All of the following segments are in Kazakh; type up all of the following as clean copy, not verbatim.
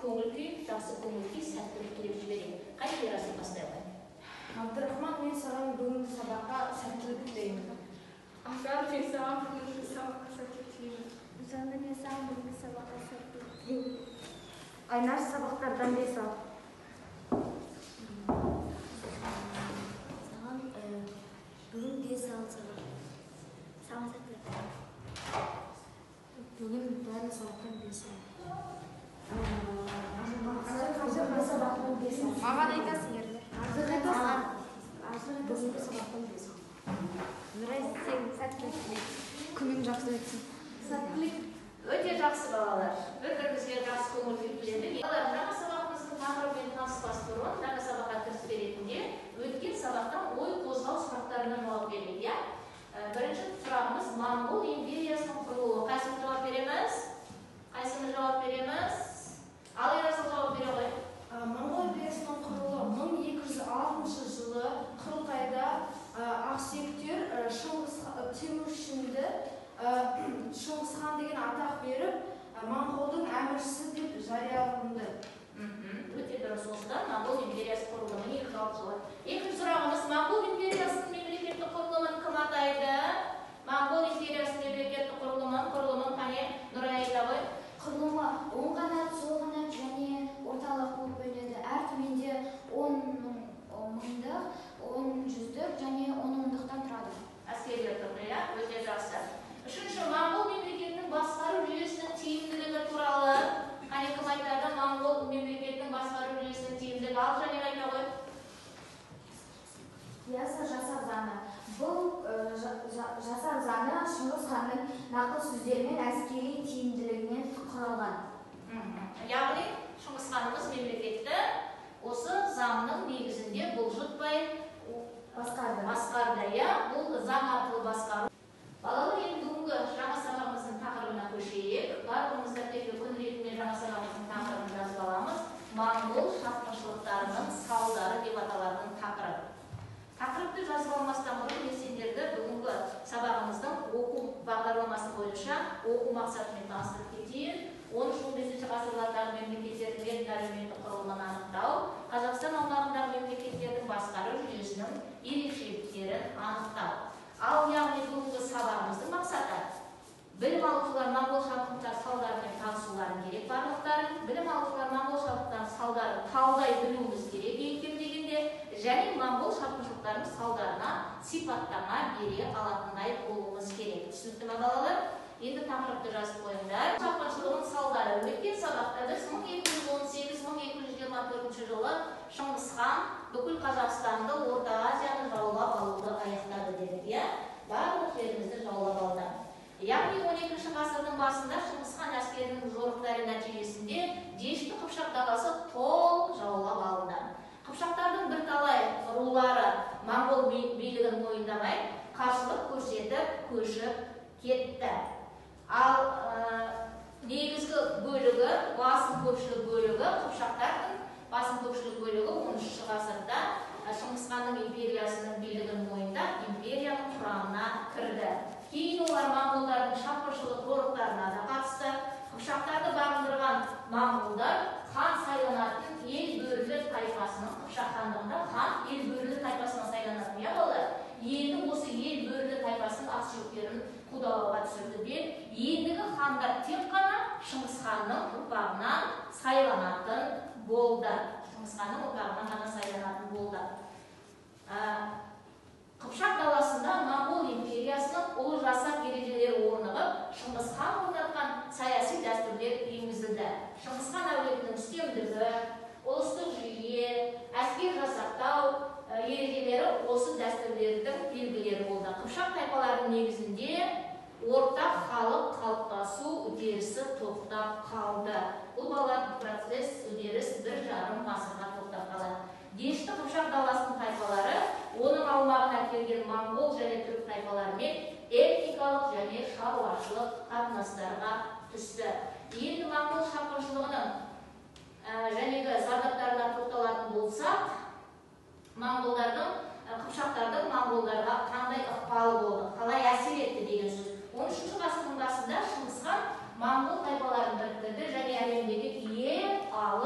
Көңіл күй, жақсы көңіл күй, сәттілік тілеп жіберейік. Қай Ерасыл бастай ғой? Абдрахман, мен саған бүгінгі сабаққа сәттілік тілеймін. Асан, мен саған бүгінгі сабаққа сәттілік тілеймін. Жанды, мен саған бүгінгі сабаққа сәттілік тілеймін. Айнаш, сабақтардан 5 ал. Саған бүгін 5 ал сабақ. Саған сәттілік. Бүгін бәрі сабақтан 5 ал. Сабақтан 5 ал. Маған айтасың, Ернар. Бүгінгі сабақтан 5 ал. Нұрай, сен сәттілік тілеймін. Күнің жақсы өтсін. Сәттілік. Өте жақсы балалар. Бір-бірімізге жақсы көңіл күй тіледік. Балалар, жаңа сабағымыздың тақырыбымен таныспас бұрын, жаңа сабаққа кіріспе ретінде өткен сабақтан ой қозғау сұрақтарына жауап берейік, иә? Бірінші сұрағымыз Моңғол империясының құрылуы. Қайсымыз жауап береміз? Қайсымыз жауап береміз? Ал Ерасыл жауап бере ғой. Моңғол империясының құрылуы 1206 жылы Құрылтайда ақсүйектер Шыңғыс Темүшінді Шыңғыс хан деген атақ беріп, моңғолдың әміршісі деп жарияланды. Өте дұрыс. Осыдан Моңғол империясы құрылды 1206 жылы. Екінші сұрағымыз Моңғол империясының мемлекеттік құрылымын кім атайды? Моңғол империясының мемлекеттік құрылымын қане Нұрай айта ғой. Құрылымы оң қанат, сол қанат және орталық болып бөлінеді. Әр түменде 10 мыңдық, 10 жүздік және 10 ондықтан тұрады. Әскерлер тұрды, иә? Өте жақсы. Үшінші, Моңғол мемлекетінің басқару жүйесінің тиімділігі туралы. Қане кім айтады? Моңғол мемлекетінің басқару жүйесінің тиімділігі. Ал және айта ғой. Ясы жасақ заңы. Бұл жасақ заңы Шыңғыс ханның нақыл сөздерімен әскери тиімділігінен құралған. Яғни Шыңғыс ханымыз мемлекетті осы заңның негізінде бұлжытпай басқарды. Басқарды, иә? Бұл заң арқылы басқару. Балалар, енді бүгінгі жаңа сабағымыздың тақырыбына көшейік. Барлығымыз дәптерге күн ретінде жаңа сабағымыздың тақырыбын жазып аламыз. Моңғол шапқыншылықтарының салдары деп аталатын тақырып. Тақырыпты жазып алмастан бұрын мен сендерді бүгінгі сабағымыздың оқу бағдарламасы бойынша оқу мақсатымен таныстырып кетейін. 13-15 ғасырлардағы мемлекеттердің әлеуметтік құрылымын анықтау, Қазақстан аумағындағы мемлекеттердің басқару жүйесінің ерекшеліктерін анықтау. Ал яғни бүгінгі сабағымыздың мақсаты білім алушылар моңғол шапқыншылықтар салдарымен танысуларын керек барлықтарын, білім алушылар моңғол шапқыншылықтарының салдарын талдай білуіміз керек ең кем дегенде, және моңғол шапқыншылықтарының салдарына сипаттама бере алатындай болуымыз керек. Түсінікті ме, балалар? Енді тақырыпты жазып қойыңдар. Шапқыншылығының салдары. Өткен сабақта біз 1218-1224 жылы Шыңғыс хан бүкіл Қазақстанды, Орта Азияны жаулап алуды аяқтады дедік, иә? Барлық жерімізді жаулап алды. Яғни 12 ғасырдың басында Шыңғыс хан әскерінің жорықтары нәтижесінде Дешті Қыпшақ даласы толық жаулап алынды. Қыпшақтардың бірталай рулары моңғол билігін мойындамай, қарсылық көрсетіп, көшіп кетті. Ал негізгі бөлігі, басым көпшілік бөлігі, қыпшақтардың басым көпшілік бөлігі 13 ғасырда Шыңғыс ханның империясының билігін мойындап, империяның құрамына кірді. Кейін олар моңғолдардың шапқыншылық жорықтарына да қатысты. Қыпшақтарды бағындырған моңғолдар хан сайланатын ел бөрілі тайпасының, Қыпшақ хандығында хан ел бөрілі тайпасынан сайланатын, иә балалар? Енді осы ел бөрілі тайпасының ақсүйектерін қудалауға түсірді де, ендігі хандар тек қана Шыңғыс ханның ұрпағынан сайланатын болды. Шыңғыс ханның ұрпағынан ғана сайланатын болды. Қыпшақ даласында Моңғол империясының ұлы жасақ ережелері орнығып, Шыңғыс хан орнатқан саяси дәстүрлер енгізілді. Шыңғыс хан әулетінің үстемдігі, ұлыстық жүйе, әскер жасақтау ережелері осы дәстүрлердің белгілері болды. Қыпшақ тайпаларының негізінде ортақ халық қалыптасу үдерісі тоқтап қалды. Бұл балалар процесс үдеріс 1,5 ғасырға тоқтап қалады. Дешті Қыпшақ даласының тайпалары оның аумағына келген моңғол және түрік тайпаларымен этникалық және шаруашылық қатынастарға түсті. Енді моңғол шапқыншылығының жәнегі зардаптарына тоқталатын болсақ, моңғолдардың, қыпшақтардың моңғолдарға қандай ықпалы болды, қалай әсер етті деген сөз. 13 ғасырдың басында Шыңғыс хан моңғол тайпаларын біріктірді және әлемдегі ең алып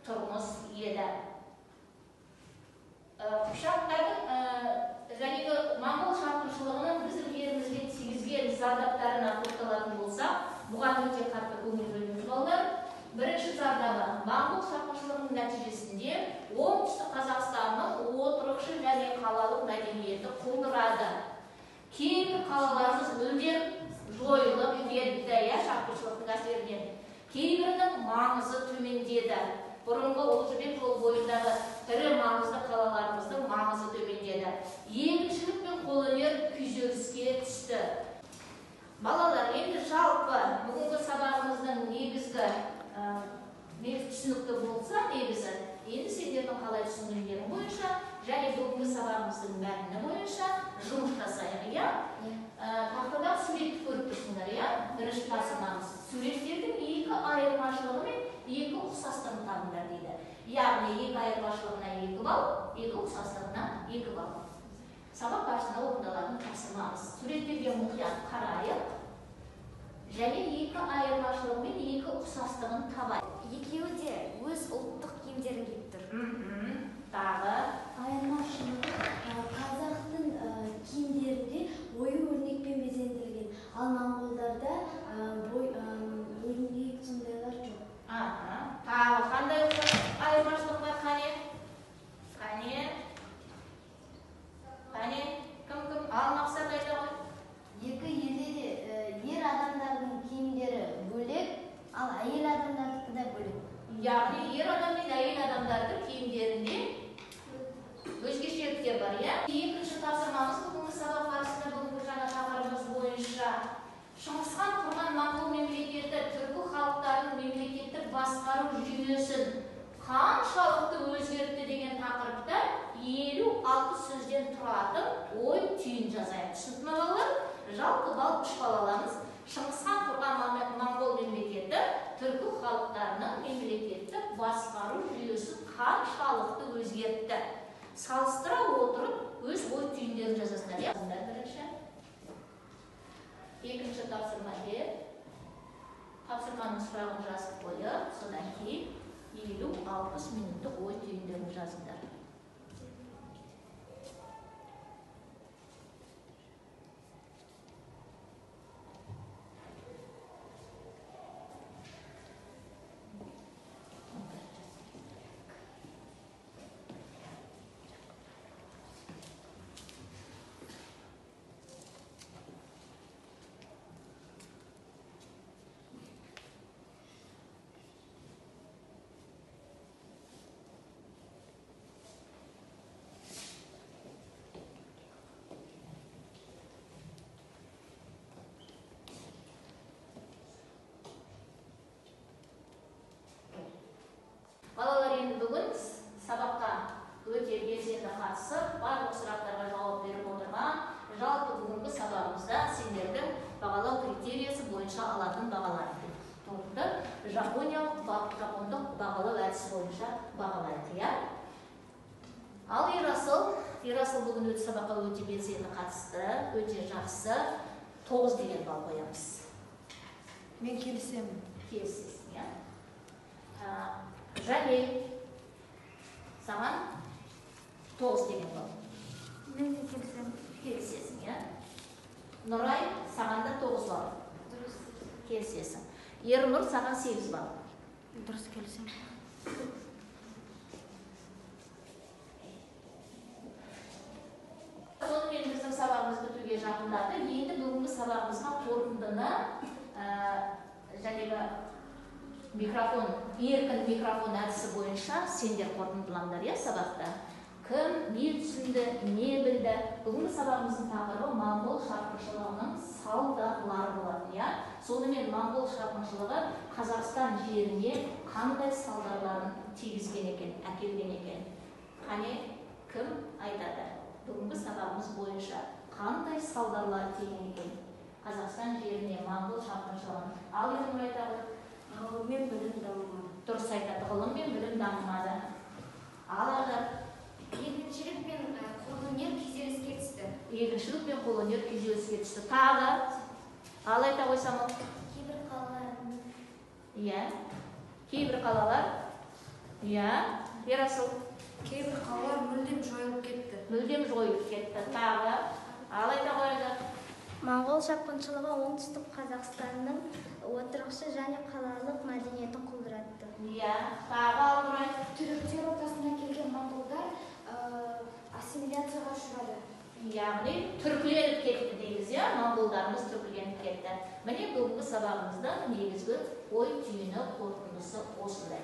тұрмыс еді. Қыпшақтардың жәнегі моңғол шапқыншылығының біздің жерімізге тигізген зардаптарына тоқталатын болсақ, бұған өте қатты көңіл бөліңіз, балалар. Бірінші зардабы моңғол шапқыншылығының нәтижесінде Оңтүстік Қазақстанның отырықшы және қалалық мәдениеті құлдырады. Кейбір қалаларымыз мүлдем жойылып кетті, иә, шапқыншылықтың әсерінен. Кейбірінің маңызы төмендеді. Бұрынғы Ұлы Жібек жолы бойындағы ірі маңызды қалаларымыздың маңызы төмендеді. Егіншілік пен қолөнер күйзеліске түсті. Балалар, енді жалпы бүгінгі сабағымыздың негізгі түсінікті болса, негізі, енді сендердің қалай түсінгендерің бойынша және бүгінгі сабағымыздың мәтіні бойынша жұмыс жасайық, иә? Тақтадағы суретті көріп тұрсыңдар, иә? Бірінші тапсырмамыз. Суреттердің екі айырмашылығы мен екі ұқсастығын табыңдар дейді. Яғни екі айырмашылығына 2 балл, екі ұқсастығына 2 балл. Сабақ барысында орындалатын тапсырмамыз. Суреттерге мұқият қарайық және екі айырмашылығы мен екі ұқсастығын табайық. Екеуі де өз ұлттық киімдерін киіп тұр. Тағы айырмашылығы қазақтың киімдерінде ою өрнекпен безендірілген, ал моңғолдарда өрнек сондайлар жоқ. Тағы қандай айырмашылық бар? Қане? Қане? Қане? Кім кім? Ал Мақсат айта ғой. Екі елде де ер адамдардың киімдері бөлек, ал әйел адамдардікі де бөлек. Яғни ер адам мен әйел адамдардың киімдерінде өзгешеліктер бар, иә? Екінші тапсырмамыз бүгінгі сабақ барысында бүгінгі жаңа тақырыбымыз бойынша Шыңғысхан құрған моңғол мемлекеті түркі халықтарының мемлекеттік басқару жүйесін қаншалықты өзгертті деген тақырыпта 56 сөзден тұратын ой түйін жазайық. Түсінікті ме, балалар? Жалпы балл 3 балл аламыз. Шыңғысхан құрған моңғол мемлекеті түркі халықтарының мемлекеттік басқару жүйесін қаншалықты өзгертті. Салыстыра отырып өз ой түйіндерін жазасыңдар, иә? Бірінші. Екінші тапсырма бер. Тапсырманың сұрағын жазып қойып, содан кейін 50-60 минуттық ой түйіндерін жазыңдар. Балалар, енді бүгін сабаққа өте белсенді қатысып, барлық сұрақтарға жауап беріп отырған, жалпы бүгінгі сабағымызда сендердің бағалау критериясы бойынша алатын бағаларыңды топты жапондық бағалау әдісі бойынша бағалайық, иә? Ал Ерасыл бүгін өте сабаққа өте белсенді қатысты, өте жақсы, 9 деген балл қоямыз. Мен келісемін. Келісесің, иә? Жәмел, саған 9 деген балл. Мен де келісемін. Келісесің, иә? Нұрай, саған да 9 балл. Дұрыс. Келісесің. Ернұр, саған 8 балл. Дұрыс, келісемін. Сонымен біздің сабағымыз бітуге жақындады. Енді бүгінгі сабағымызға қорытындыны жәнегі микрофон, еркін микрофон әдісі бойынша сендер қорытындылаңдар, иә, сабақты. Кім не түсінді, не білді? Бүгінгі сабағымыздың тақырыбы моңғол шапқыншылығының салдарлары болатын, иә? Сонымен моңғол шапқыншылығы Қазақстан жеріне қандай салдарларын тигізген екен, әкелген екен? Қане, кім айтады? Бүгінгі сабағымыз бойынша қандай салдарлар тиген екен Қазақстан жеріне моңғол шапқыншылығын? Ал Ернұр айта ғой. Ғылым мен білім дамымады. Дұрыс айтады, ғылым мен білім дамымады. Ал Ажар? Егіншілік пен қолөнер күйзеліске түсті. Егіншілік пен қолөнер күйзеліске түсті. Тағы? Ал айта ғой, Самал. Кейбір қалалар. Иә. Кейбір қалалар Иә, Ерасыл. Кейбір қалалар мүлдем жойылып кетті. Мүлдем жойылып кетті. Тағы ал айта қояды. Моңғол шапқыншылығы Оңтүстік Қазақстанның отырықшы және қалалық мәдениетін құлдыратты. Иә, тағы Алнұрай. Түріктер ортасына келген моңғолдар ассимиляцияға ұшырады. Яғни түркіленіп кетті дейміз, иә, моңғолдарымыз түркіленіп кетті. Міне, бүгінгі сабағымыздың негізгі ой түйіні, қорытындысы осындай.